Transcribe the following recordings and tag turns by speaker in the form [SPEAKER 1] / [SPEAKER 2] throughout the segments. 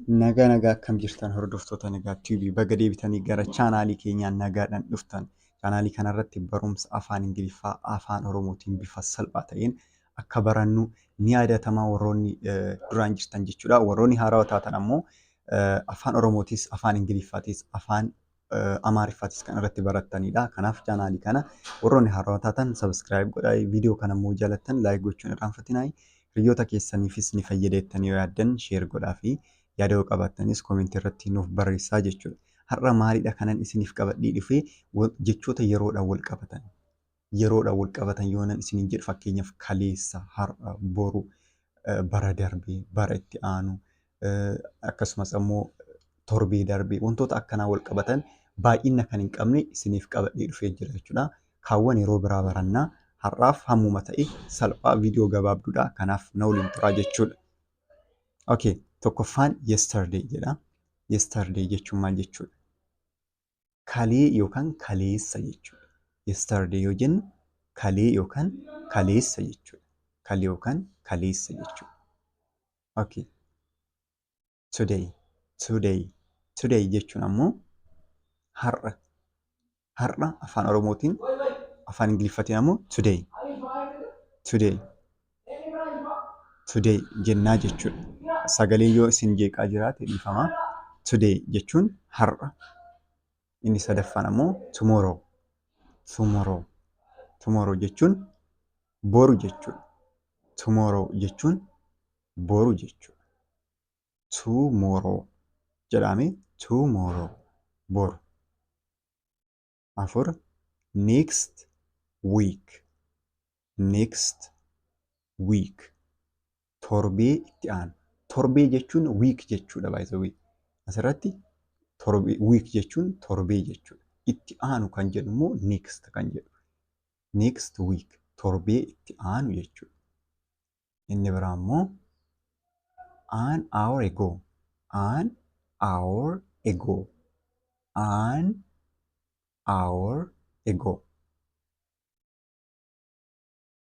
[SPEAKER 1] Nagaa nagaa, akkam jirtan hordoftoota Nagaa TV? Baga deebitanii gara chaanaalii keenyaa nagaadhaan dhuftan. Chaanaalii kanarratti barumsa afaan Ingiliffaa afaan Oromootiin bifa salphaa ta'een akka barannu ni yaadatama, warroonni duraan jirtan jechuudha. Warroonni haarawaa taatan ammoo afaan Oromootis, afaan Ingiliffaatis, afaan Amaariffaatis kan irratti barattanidha. Kanaaf chaanaalii kana warroonni haarawaa taatan subscribe godhaa. Viidiyoo kana immoo jaalattan like gochuun irraanfatinaa. Hiriyoota keessaniifis ni fayyada jettanii yoo yaaddan share godhaa fi yaada yoo qabaattanis koomentii irratti nuuf barreessaa jechuudha. Har'a maalidha kanan isiniif qabadhee dhufee? Jechoota yeroodhaan wal qabatan. Yeroodhaan wal qabatan yoonan isiniin jedhu, fakkeenyaaf kaleessa, har'a, boru, bara darbe, bara itti aanu, akkasumas ammoo torbee darbe, wantoota akkanaa wal qabatan baay'ina kan hin qabne isiniif qabadhee dhufee jira jechuudha. Kaawwan yeroo biraa barannaa, har'aaf hammuma ta'e salphaa viidiyoo gabaabduudha. Kanaaf na waliin turaa jechuudha. Okay, tokkoffaan yesterday jedha. Yesterday jechuun maal jechuudha? Kalee yookaan kaleessa jechuudha. Yesterday yoo jennu kalee yookaan kaleessa jechuudha. Kalee yookaan kaleessa jechuudha. Okay. Today, today, today jechuun ammoo har'a. Har'a afaan Oromootiin, afaan Ingiliffaatiin ammoo today. Today. Today jennaa jechuudha. Sagalee yoo isin jeeqaa jiraate dhiifama. Today jechuun har'a. Inni sadaffaan ammoo tomorrow. Tomorrow. Tomorrow jechuun boru jechuudha. Tomorrow jechuun boru jechuudha. Tomorrow jedhame, tomorrow, boru. Afur, next week. Next week, torbee itti aanu. Torbee jechuun week jechuudha, by the way. Asirratti torbee, week jechuun torbee jechuudha. Itti aanu kan jedhu immoo next kan jedhu. Next week, torbee itti aanu jechuudha. Inni biraa immoo an hour ago. An hour ago. An hour ago.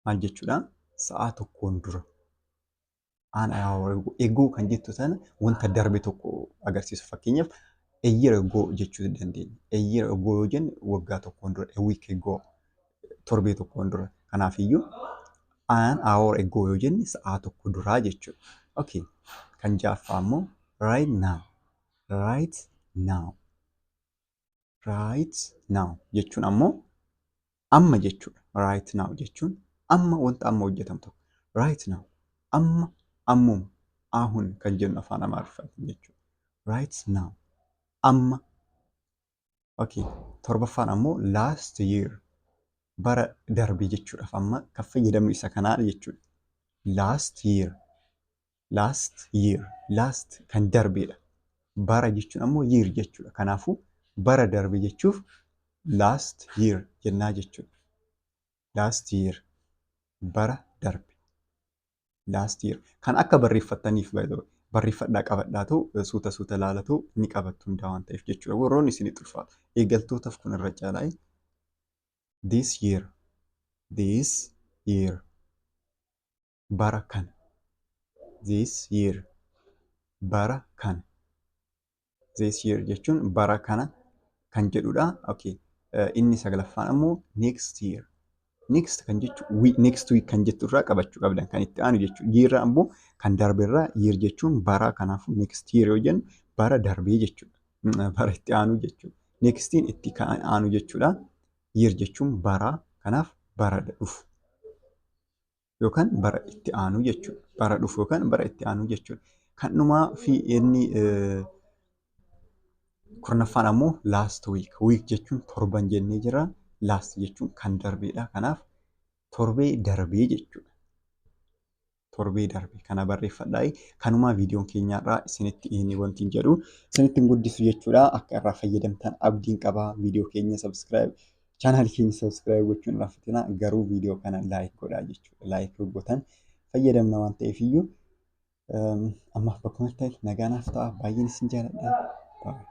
[SPEAKER 1] Maal jechuudha? Sa'aa tokkoon dura. An hour ago. Ago kan jettu sana wanta darbe tokko agarsiisu. Fakkeenyaaf a year ago jechuu dandeenya. A year ago yoo jenne waggaa tokkoon dura. A week ago, torbee tokkoon dura. Kanaafiyyuu an hour ago yoo jenne sa'aa tokko duraa jechuudha. Okay. Kan ja'affaa immoo right now. Right now. Right now jechuun ammoo amma jechuudha. Right now jechuun amma, wanta amma hojjetamu tokko. Right now, amma, ammuma, አሁን kan jennu afaan Amaariffaatiin jechuudha. Right now, amma. Okay. Torbaffaan ammoo last year, bara darbe jechuudhaaf amma kan fayyadamnu isa kanaa jechuudha. Last year. Last year. Last kan darbeedha. Bara jechuun ammoo year jechuudha. Kanaafuu bara darbe jechuuf last year jennaa jechuudha. Last year, bara darbe. Last year. Kan akka barreeffattaniif, by the way, barreeffadhaa qabadhaatu, suuta suuta laalatu ni qabattu hundaa waan ta'eef jechuudha. Warroonni isinitti ulfaatu. Eegaltootaaf kun irra caalaa. This year. This year. Bara kana. This year. Bara kana. This year jechuun bara kana kan jedhudha. Okay. Inni saglaffaan ammoo next year. Next kan jechu next week kan jettu irraa qabachuu qabdan, kan itti aanu jechuudha. Year ammoo kan darbe irraa, year jechuun bara, kanaafuu next year yoo jennu bara darbee jechuudha. Bara itti aanu jechuudha. Nextiin itti aanu jechuudha. Year jechuun bara, kanaaf bara dhufu yookaan bara itti aanu jechuudha. Bara dhufu yookaan bara itti aanu jechuudha. Kan dhumaa fi inni 10ffaan ammoo last week. Week jechuun torban jennee jira. Last jechuun kan darbeedha. Kanaaf torbee darbee jechuudha. Torbee darbe kana barreeffadhaa. Kanumaa viidiyoon keenyarraa isinitti inni wanti hin jedhu isinitti hin guddisu jechuudha. Akka irraa fayyadamtan abdiin qaba. Viidiyoo keenya subscribe, chaanaalii keenya subscribe gochuun irraanfatina. Garuu viidiyoo kana like godhaa jechuudha. Like gootan fayyadamna waan ta'eef iyyuu, ammaaf bakkuma ta'e nagaa naaf ta'a. Baay'een isin jaaladha. Bye.